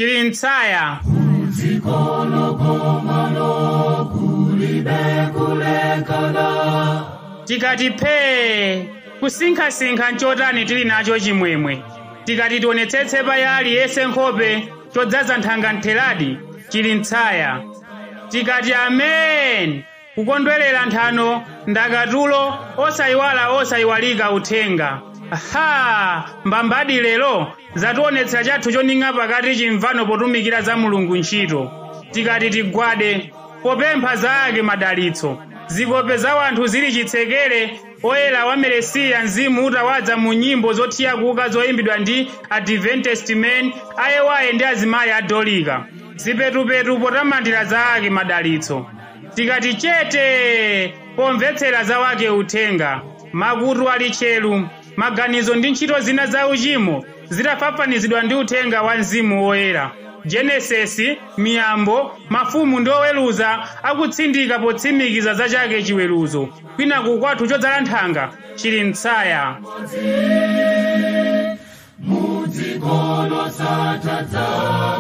Chili mtsaya. Tikati phee, kusinkhasinkha nchotani tili nacho chimwemwe. Tikati tionetsetse pa aliyense nkhope chodzaza nthanga ntheradi, chili mtsaya. Tikati amen, kukondwerera nthano ndakatulo osayiwala osayiwalika uthenga. Ha, mbambadi lero zationetsa chathu choning'a pakati chimvano potumikira za Mulungu ntchito. Tikati tigwade popempha za ake madalitso. Zikope za wanthu zili chitsekere, oyera wa Meresiya mzimu utawadza mu nyimbo zothiya kuka zoyimbidwa ndi Adventist men ayewaye ndi azimayi adolika. Zipetupetu potamandira za ake madalitso. Tikati chete pomvetsera za wake uthenga. Makutu ali tcheru, maganizo ndi ntchito zina za uchimo zitafafanizidwa ndi uthenga wa mzimu woyera. Genesisi, miyambo, mafumu ndi oweruza akutsindika potsimikiza za chake chiweruzo. Kwinaku kwathu chodzala nthanga chili mtsaya. Mudzikolo satadza.